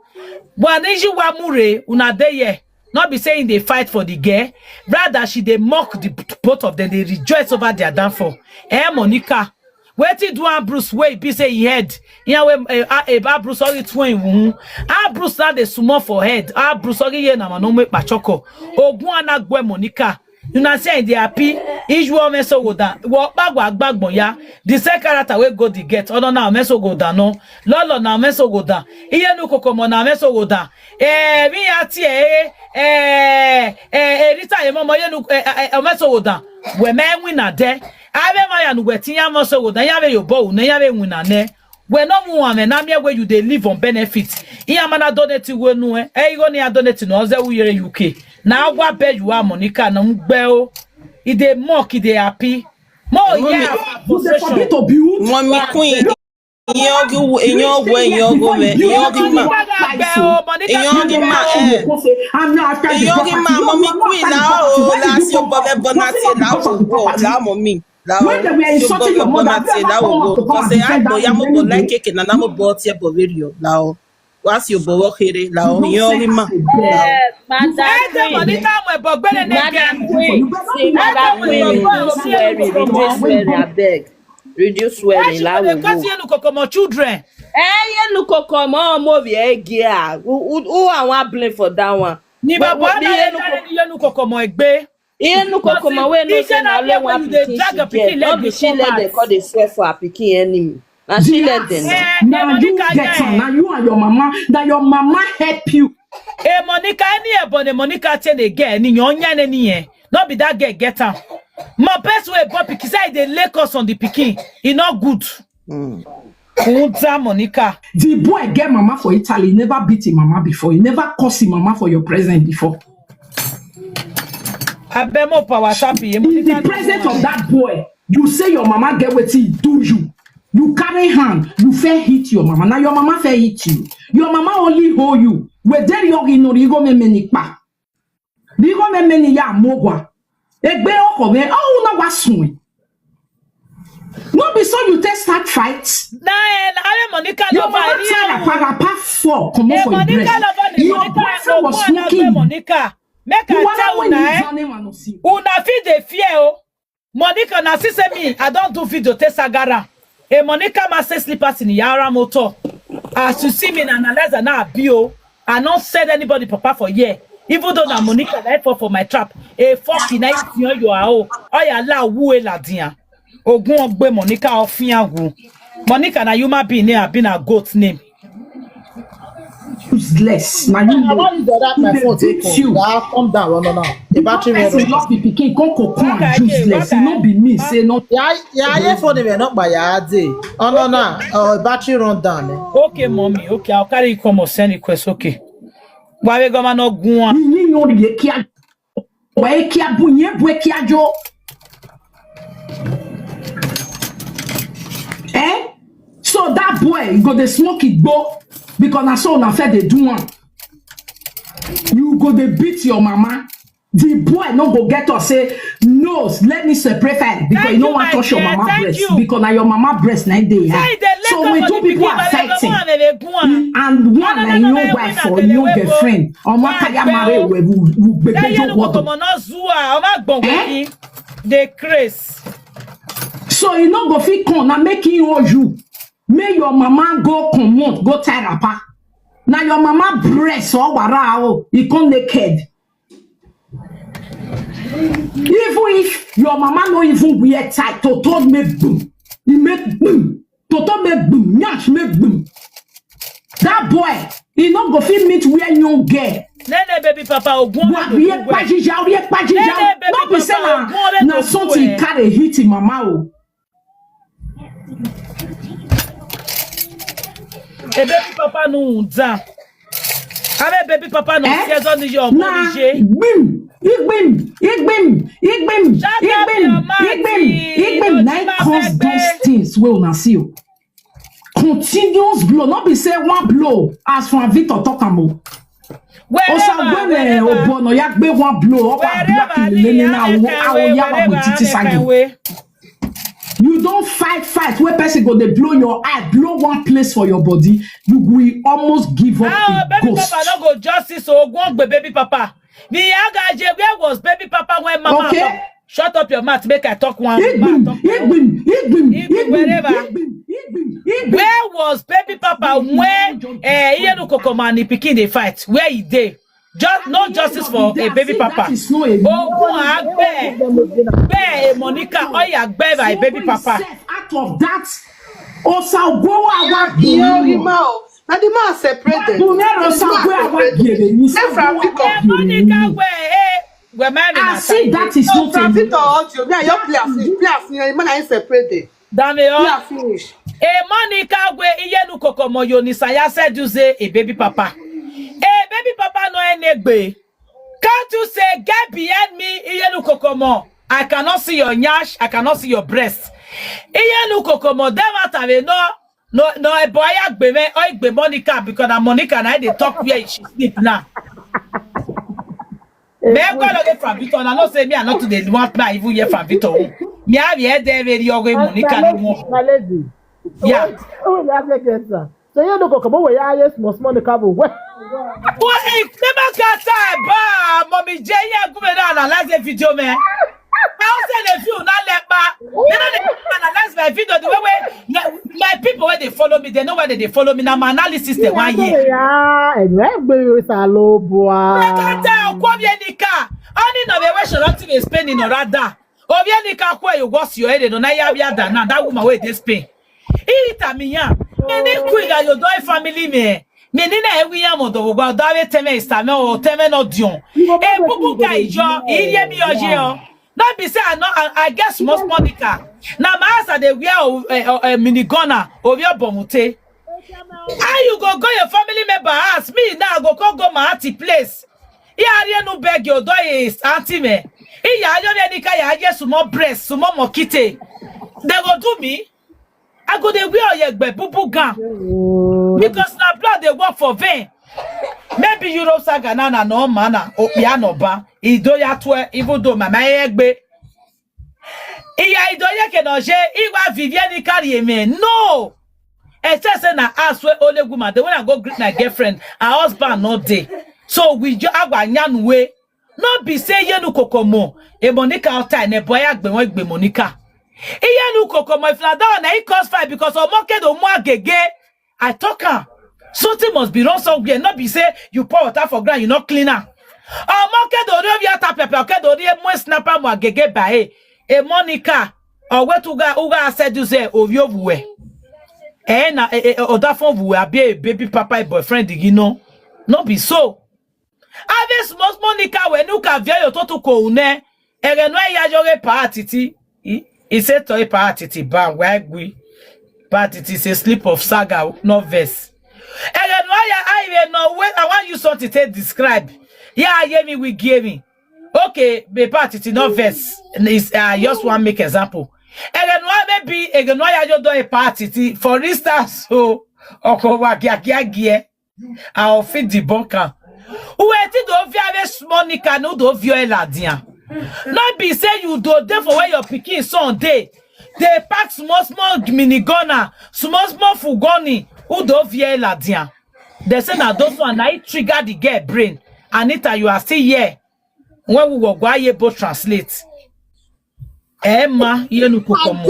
But na issue wa mure una dey here. Not be saying they fight for the girl. Rather, she dey mock the both of them. They rejoice over their downfall. Eh, Monica. Wetin do am Bruce wey be say he head? Yeah, we eh, ah, eh, ah, Bruce all it when who? Ah, Bruce now dey small for head. Ah, Bruce all ye na mano me pachoko. Ogun anagwe Monica. Una say they happy. Iju ome so go down. Wo pa gwa gbagbon ya. The same character wey go the get. Ono na ome so go down no. Lolo na ome so go down. Iye nu kokomo na ome so go down. Eh, mi ati eh eh eh eh Rita ye momo ye nu eh eh eh, ome so go down. We me win na de. Ave ma ya nu we tin ya mo so go down. Ya ve yo bo u ne ya ve win na ne. We no mu ame na me wey you dey live on benefit. Iya mana donate we nu eh. Eh, igo ni a donate no ze u yere U K. Na agwa be you are Monica na ngbe o. E dey mock, e dey happy. Mo Mommy, yeah. You dey forbid to build. Mommy Queen, iyan ogi wo, iyan ogo, iyan ogo me, iyan ogi ma. Iyan ogi ma, eh. Iyan ogi ma, Mommy Queen, la o, la si o bo be bo na ti, la o, la o, Mommy. La o, When they were si o bo insulting be your bo na mother, ti, you la never o, come out to come ko and se defend agbo that ya mo in bo any like way. Keke na na mo bo ti e bo radio, la o. What's your bobo here? La o yan ri ma. Madam Queen, Madam Queen, see, Madam Queen, reduce swearing, reduce swearing, abeg. Reduce swearing, la we go. Children. Eh, you look come on, move your gear. Who, who, who I want blame for that one? Ni baba na yenu yenu kokomo egbe. Yenu kokomo we no say na le one pikin she get. No be she let dem come dey swear for her pikin enemy. Na she let dem. Na you get am. Na you and your mama. Na your mama help you. Eh, Monica, any ebon Monica ten again. Ni yon yan any eh. No be that girl get am. My best way but pikin say dey lay curse on the pikin. E no good. Unza Monica. The boy get mama for Italy. He never beat him mama before. He never curse him mama for your presence before. Abemo power tap ye. In the presence of that boy, you say your mama get wetin do you. You carry hand, you fair hit your mama. Now your mama fair hit you. Your mama only hold you. We dare you in no rigo me menipa. Rigo me meni ya mogwa. Egbe oko me. Oh, no was swing. No be so you take start fight. Na eh, na eh, Monica Your love mama her. tear a parapa for comot Eh, for your Monica breast. love her. Your Monica boyfriend was love her, smoking. Monica. Make I Why tell when una you eh. journey man no see? Una fit dey fear o. Monica na see say me I don do video take sagara. Eh, Monica ma say slippers in yara motor. As you see me na analyzer na abi o. I no send anybody papa for here. Even though na Monica na fall for my trap. A fucking night you are o. Oya la wu e la dia. Ogun ogbe Monica ofin awu. Monica na human being name, abi na goat name. Useless. Now you I want you to that my They phone. beat Take you. You. Ah, calm down, no, no, no. The battery went person on. Love the pikin come cocoon Waka and again, useless. waka. No be me say no. Yeah, yeah, your phone even not by your day. Oh no, no. Oh, battery run down. Eh. Okay, mommy. Okay, I'll carry you come or send request. Okay. Why we gonna not go on? Yin yo ye kia. Wa ye kia bu ye bu kia jo. Eh? So that boy go dey smoke igbo because na so na fair dey do one. You go dey beat your mama. The boy no go get us say no. Let me separate fire because Thank you no you, want my touch your dear. Mama Thank breast you. Because now your mama breast na dey Say high. they let So come when for two the people pikin, are but they go fighting, on and they go on. And one No, na no, your no, no, wife no, or no, your no, no. girlfriend or Why makaya go? Mare we we That gbegbe year jo no water. Kokomo no zua. Oma gbon Eh? wetin? Dey craze. So you no go fit come na make him hold you. Make your mama go comot go tie wrapper. Na your mama breast or wara o e come naked. Even if your mama no even wear tight, toto make boom. E make boom. Toto make boom. Nyash make boom. That boy, he no go fit meet where young girl. Nene baby papa ogun Wa ye pajija, ye pajija. Lele, baby No be say papa, na go let na go something eh. Carry hit him mama o. A baby papa no unza. Abe baby papa no Eh? season ni yo Na mo je. gbim, igbim, igbim, igbim, Shut up igbim, your mouth, igbim, eh, igbim. Lord, Nine you cause must those beg. Things wey una see o. Continuous blow, no be say one blow as from Victor talk am o. Wherever, Osagbele wherever, obono ya gbe one blow up and wherever black ni lele ya na make wo I awo way, ya wa wherever with I titi make I sagi. way. You don fight fight wey person go dey blow your eye, blow one place for your body, you will almost give up Ah, a baby ghost. papa no go justice o, go gbe baby papa. The Agaje, where was baby papa when mama Okay. talk? Shut up your mouth, make I talk one. Igbim, Talk one. igbim, igbim, Igbim, wherever. Igbim, igbim, igbim. Where was baby papa when eh Iyenuko come and the pikin dey fight? Where he dey? Just no justice for a baby papa. That is not a Ogun agbe, gbe Monica, oya gbe by baby papa. Out of that, Osa Ogbowa wa Iye Orima o. Na the man separate them. Bunero Osa Ogbowa wa gere ni. Say from Victor. Eh, Monica, where eh, where my I see that is No, not from a Victor audio. Me and your play as if play as me. Man, I separate them. Dame Play o. as finish. Eh, Monica, where Iyenuko come, you ni saya said you say a baby papa. A baby papa no enegbe. Can't you say get behind me, Iyenuko come? I cannot see your nyash, I cannot see your breast. Iyenuko come, dem out of no, no, no, a boy agbe me, or gbe Monica because na Monica na dey talk where she sleep now. Me go look at from Victor, and I know say me I not today want me even hear from Victor. Me I hear there very young Monica no more. My lady. Yeah. Who will I get that? So you no go come over here, yes, small small nìkan bò wẹ́. Well, if never can time, bah, mommy J, yeah, go and analyze the video, man. I say the view not let back. They don't dey analyze my video the way, way my, my people where they follow me, they know why they, they follow me. Now my analysis they want here. Yeah, and that be with a low boy. Kata okwo bienika. Ani na be we shorati be Spain in orada. Obienika kwe you was your head no na ya bia da na that woman wey dey Spain. Ita mi ya. Me ni ku ya yo do family me. Me ni na ewi ya mo do gba da we teme ista me o teme no dion. E bubu ka ijo iye mi oje o. No be say I no I, I get small small nìkan. Na my house I dey wear o eh, eh, eh, mini gunner obi obomute. How you go go your family member house? Me now I go come go my auntie place. Iya ari enu beg your door is auntie me. Iya ayo me nika ya aye small breast, small mokite. They go do me. I go dey wear oyegbe bubu gown because na blood dey work for vein. Maybe Euro saga na na no man na opiano ba. Ido ya twe even though my my egbe. Iya ido ye ke no je iwa Vivienne carry me. No. Except say na ask where only woman. The when I go greet my girlfriend, her husband not there. So we just agwa nyan way. No be say yenu kokomo. E Monica outside ne boy agbe won gbe Monica. Iyenu kokomo if na that one na e cause fight because omoke do mo agege. I talk am. Something must be wrong somewhere. Not be say you pour water for ground, you not clean am. Omoke do ri obi ata pepe oke do ri mo snapper mo agege ba e. E Monica. Or wait uga uga said you say ovio vuwe. Eh na eh, eh, oda fon vuwe abi e baby papa e boyfriend you know. No be so. Ave small small nika we nuka via yo totu ko une. Ere no ya yo re pa atiti. I I say to e pa atiti ba wa gwi. Pa atiti say slip of saga no verse. Ere no ya I we no we I want you something to describe. Ya ye mi we give me. Okay, be pa atiti no verse. Is I just want make example. Ere no maybe ere no ya yo do e pa atiti. For instance, so oko wa kia kia gie. I will fit debunk am. Uwe ti do via ve small nika no do vio eladian. No be say you do dey for where your pikin son dey. They pack small small mini gunner, small small fugoni. Who do via eladian? They say na those one na it trigger the girl brain. Anita, you are still here. When we were go Ayebo translate. Emma, yenu kokomo.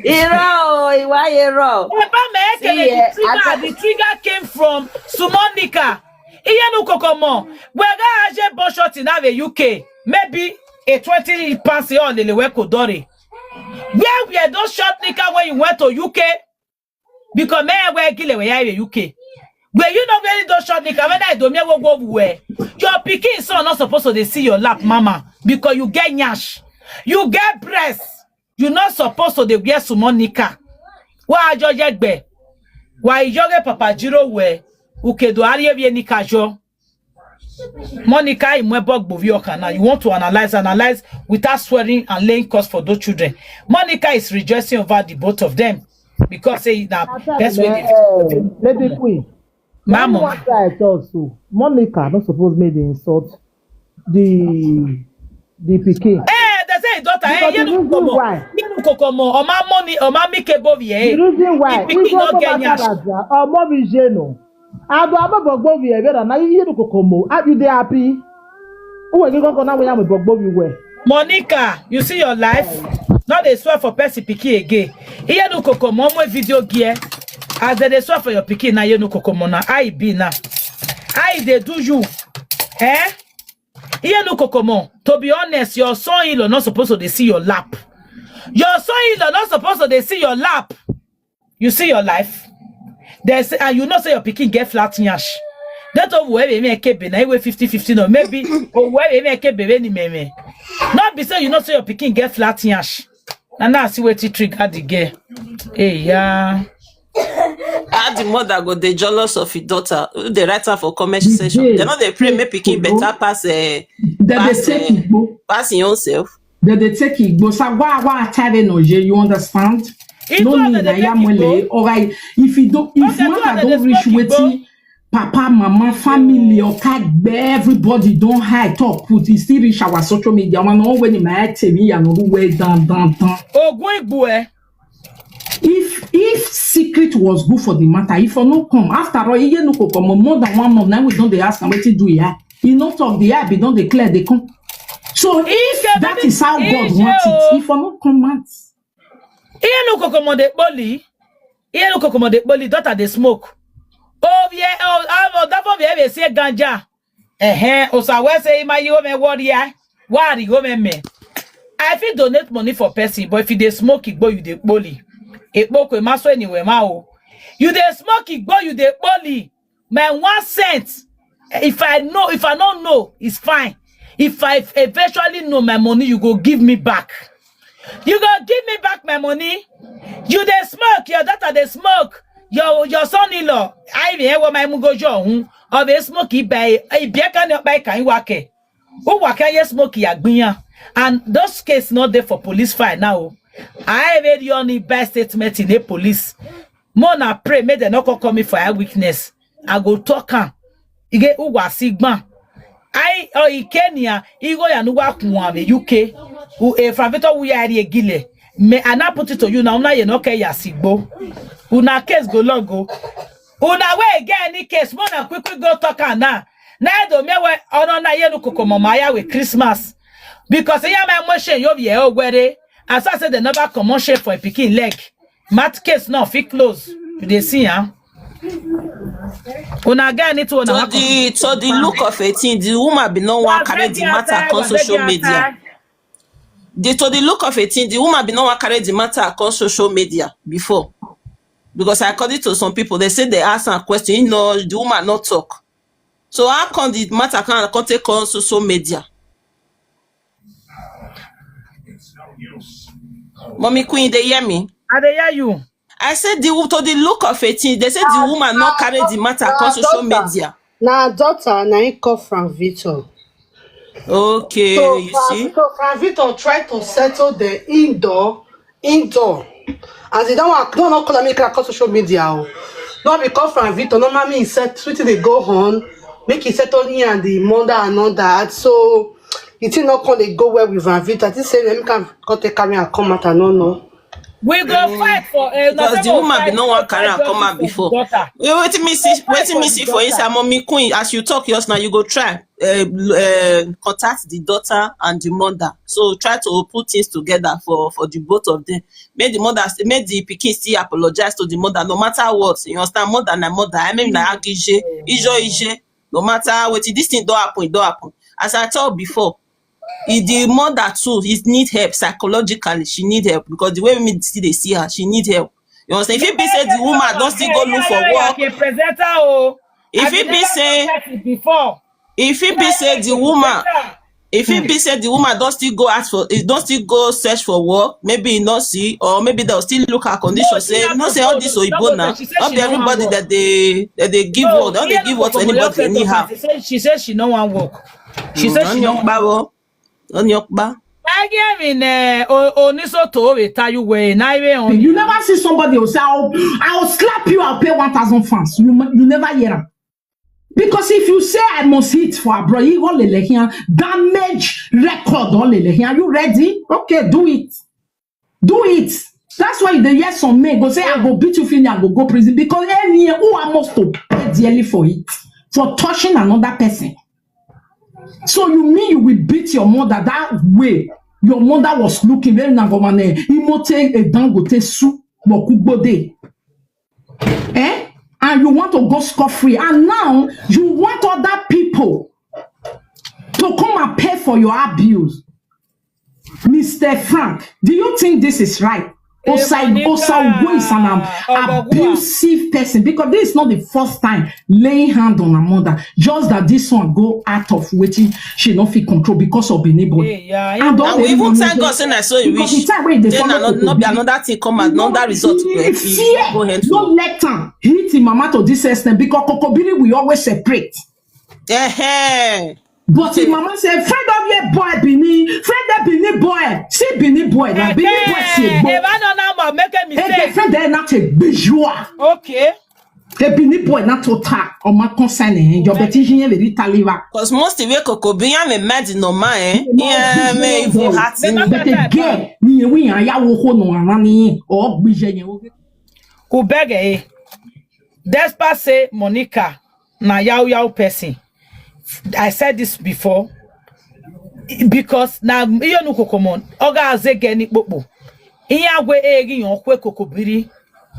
Irọ́ o, ìwà irọ́. Eba me eke See, the eh, trigger, I- the trigger came from Sumonica. Iyenu kokomo. Wega aje bo short in have U K. Maybe a twenty pounds or lele we kodore. Where were those short nigga when you went to U K? Because me we gile we ya U K. Were you not wearing those short nigga when I do me wo go we? Your pikin son not supposed to dey see your lap, mama, because you get nyash. You get breast. You not supposed to dey wear sumo nika. Wa ajo yegbe. Wa ijoge papa jiro we. Ukedo ari ebi nika jo. Monica Imwebog Bovioka now. You want to analyze, analyze without swearing and laying curse for those children. Monica is rejoicing over the both of them because say that best way they Lady Queen. Mama. One side also. Monica not supposed make the insult the the pikin. Eh, they say daughter, eh, Because the yenu reason kokomo, why- yenu kokomo, oma money, oma mike bovi, The eh. reason why The pikin no get nyash. Ọmọ mi jẹ nù. Ado abọ́bọ̀ gbóbi ẹ̀ bẹ́ẹ̀ náà yíyí kòkò mọ́. How you dey happy? Who will give kọ́kọ́ náà wẹ́n yà mí bọ̀ gbóbi wẹ̀? Monica, you see your life? Not dey swear for person pikin again. Iye nu koko mo mo video gear. As they dey swear for your pikin na iye nu koko mo na. How e be now? How e dey do you? Eh? Iye nu koko mo. To be honest, your son-in-law not supposed to dey see your lap. Your son-in-law not supposed to dey see your lap. You see your life? There's and you know say your pikin get flat nyash. That of whoever me kebe na iwe fifty fifty no maybe or whoever me kebe any meme. Not be say you know say your pikin get flat nyash. And now see wetin trigger the girl. Hey yeah. How the mother go dey jealous of his daughter? Who dey write am for comment section? They no dey pray make pikin better pass eh, Dem dey pass take eh, igbo. Pass him own self. Dem dey take igbo. So why why I tell them no? You understand? It No was need the na ya take mole. igbo. Alright. If you don't, if Okay, matter two don't of reach them dey wetin papa, mama, family, or kagbe, everybody don high talk put. E still reach our social media. One on when my tell me ya no well done done done. Ogun igbo eh. If if secret was good for the matter, if I no come, after all, Iye no go come more than one month. Now we don dey ask am wetin do here. He no talk, the eye be don dey clear, dey come. So if that is how God want it, if I no come out, Iye no kokomo dey kpoli. Iye no kokomo dey kpoli. Daughter dey smoke. Oh yeah, oh, oh, oh, that for be say ganja. Eh eh. Osa we say ima you me worry ya. Worry go me me. I fit donate money for person, but if you dey smoke igbo, you dey kpoli. Ekpo kwe maso anywhere ma o. You dey smoke igbo, you dey kpoli. My one cent. If I know, if I don't know, it's fine. If I eventually know my money, you go give me back. You go give me back my money. You dey smoke, your daughter dey smoke, your your son-in-law. I even hear what my mugo jo hun of a smoke ibe ibe kan ni opa ikan wake. Who wake ye smoke ya gbiyan. And those case not there for police file now. I already only buy statement in a police. More na pray make dem no come call me for eye weakness. I go talk am. Ige uwa sigban. I o ikenia igo ya nuwa kuwa me U K. U e favito wu ya ri egile. Me I na put it to you now. Una ye no ke ya sigbo. Una case go logo. Una we get any case, more na quick quick go talk am now. Na do me we ono na ye nu kokomo ma ya we Christmas. Because ya my emotion yo ye o were. As I said, they never comot shame for a pikin leg. Mat case now fit close. You dey see am. Una get any to So una the so the look of a thing, the woman be no one carry the matter come social media. The to the look of a thing, the woman be no one carry the matter come social media before. Because according to some people, they say they ask her question, you know, the woman not talk. So how come the matter can come take on social media? Mommy Queen, they hear me. I dey hear you. I said the to the look of a thing, they said the woman not carry the matter come social media. Na daughter na him call Frank Victor. Okay, So you Frank see. Victor, Frank Victor try to settle the indoor, indoor. As he don't want, no, no, call me call social media. Oh. No, because Frank Victor, no, mommy, he said, sweetie, they go on. Make he settle me and the mother and all that. So, you think not call they go well with Frank Victor. I think say, let me come, come take carry and come out, I don't know. We go fight for uh, Because the woman be no one carry and come out before. Wait, wait me see, wait me see for inside, Mommy Queen. As you talk yours now, you go try uh, uh, contact the daughter and the mother. So try to put things together for for the both of them. Make the mother, make the pikin still apologize to the mother, no matter what. You understand? Mother na mother. I mean, na agije, ijo ije. No matter what, this thing don't happen, it don't happen. As I told before, if the mother too is need help psychologically, she need help because the way me see they see her, she need help. You understand? If it be say the woman don't still go look for work, A presenter, oh. If it be say, Before. if it be say the woman, if it be say the woman don't still go ask for, it don't still go search for work, maybe you not see, or maybe they'll still look at condition. Say, not say all this oyibo now. Not be everybody that they that they give work, don't they give work to anybody anyhow. She said she no one work. She said she no one. Don't I give in uh, Onisoto Tayu way. Na iwe on. You never see somebody who say, I'll, I'll slap you, I'll pay one thousand fans. You, you never hear am. Because if you say I must hit for abroad, you go lele here, damage record or lele here. Are you ready? Okay, do it. Do it. That's why the yes on me go say I go beat you finish, I go go prison because any who I must to pay dearly for it, for touching another person. So you mean you will beat your mother that way? Your mother was looking very nagomane. Imote a dangote su bokugbode. Eh? And you want to go scot free. And now you want other people to come and pay for your abuse. Mister Frank, do you think this is right? Osai Osagwe is an um, abusive person because this is not the first time laying hand on her mother. Just that this one go out of waiting, she no fit control because of the neighbor. Yeah, And all And the we even money thank dey- God say na so you because wish. the time wey they Then follow another, people not be do, another thing come you out, know, another result. you Go, fear, go ahead. no let am hit him mama to this extent because kokobiri will always separate. Eh, But him mama say, friend of your boy Bini, friend of Bini boy, see Bini boy, na Bini boy see If boy. I don't know about make a Hey, the mistake. friend there not a visual. Okay. Ebini boy na total. Oma concern eh. Your beti hiye very taliva. Cause most of you cocoa be am a mad no man eh. Yeah, me even heart. But again, ni ewi ya wo ho no ara ni o gbije yen o. Kubege eh. Despite say Monica na yao yao person. I said this before because na iyo nu kokomo oga azege ni popo. Iya gwe egi yon kwe kokobiri.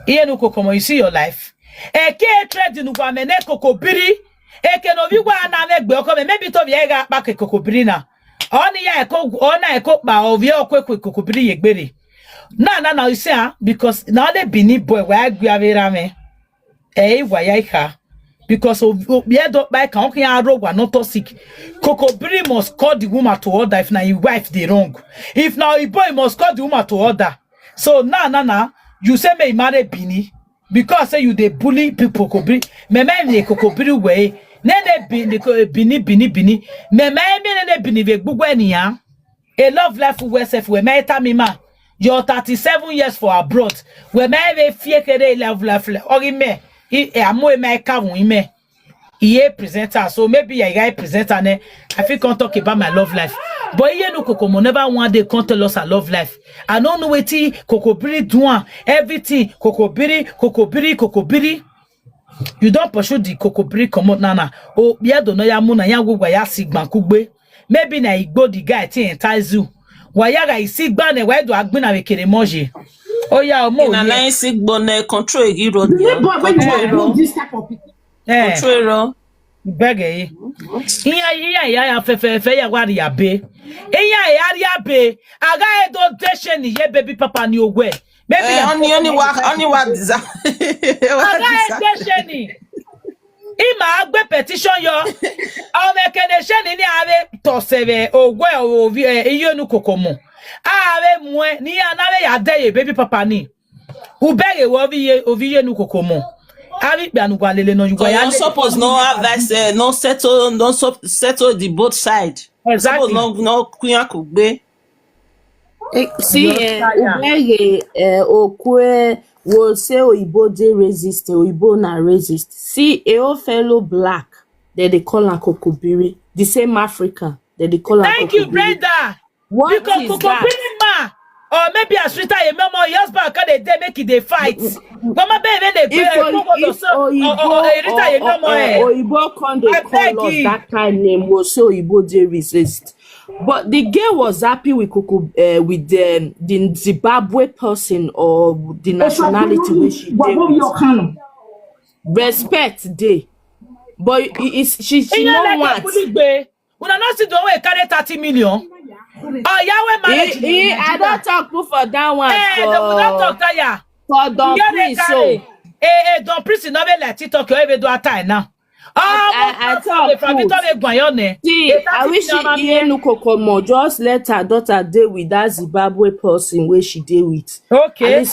Iyo nu kokomo, you see your life. Eke trade nu gwa mene kokobiri. Eke no vi gwa na me gbe oko me maybe to vi ega pa ke kokobiri na. Oni ya eko ona eko pa ovi okwe kwe kokobiri ye gbere. Na na na you see ah because na only Benin boy wa gbe avera me. Eh wa ya ka. Because of yeah do by kan kan aro wa not toxic. Kokobiri must call the woman to order if na his wife dey wrong. If na his boy must call the woman to order. So na na na you say me marry Benin because say you dey bully people kokobiri. Me me me kokobiri we. Ne ne Benin Benin Benin Benin. Me me me ne Benin ve gbugbo eniyan. A love life we self we me ta mi ma. Your thirty-seven years for abroad. We me ve fie kere love life le. Ori me. I e amu e me ka won me. Iye presenter so maybe ya guy presenter ne. I fit come talk about my love life. But iye no kokomo never one day come tell us her love life. I don't know wetin kokobiri do am. Everything kokobiri kokobiri kokobiri. You don pursue the kokobiri comot nana. O bia do no ya mu na ya wo gwa ya si gban kugbe. Maybe na igbo the guy ti entice you. Wa ya ga isi gban e wa do agbin na we kere moje. O ya o mo Na ye. Nice igbo na control egi road. The boy when you are Control doing this type of people. Eh. Control. Bege yi. Iya iya iya ya fe fe fe ya wa ri abe. Iya ya ri abe. Aga e do de se ni ye baby papa ni owe. Baby Eh, ya only only wa only wa deserve. Aga e de se ni. Ima agbe petition yo. Ome kene se ni ni ave to seve owe ovi eh, iyo nu kokomo. Ave mwe ni anave ya de ye baby papa ni. Ubege wo ovi ye ovi ye nu kokomo. Avi pe anu gwa lele no yugo So ya. you suppose no advice, uh, no settle, no so, settle the both side. Exactly. Suppose no no kunya kugbe. Eh, see, eh, Ubege, eh, Okwe, will say Oyibo dey racist, Oyibo na racist. See, a whole fellow black, then they call her Kokobiri. The same African, then they call her Thank you, Kokobiri. Brenda. What Because is that? Kokobiri ma or maybe as Rita Yemomo, your husband can they dey make it dey fight. Mama baby they If, pay Oy- if Oyibo or, or, or, Rita or, Yemomo or, eh. Oyibo come dey I call beg us you. That kind name, will say Oyibo dey racist. But the girl was happy with Koko, uh, with the, the Zimbabwe person or the nationality where she dey with. Respect dey, but it is she she Iyan no like want. Kuligbe. Una no see the one wey carry thirty million. Oh, Yahweh marriage. Eh, eh, I don talk put for that one Eh, for the una talk tire. for Don Yahweh Prince so. carry. Eh, eh, Don Prince no be like TikTok. You even do a time now. Oh, I- I talk from put. Don Prince gbayon ne. See, I wish Iyenu Kokomo just let her daughter dey with that Zimbabwe person wey she dey with. At Okay. least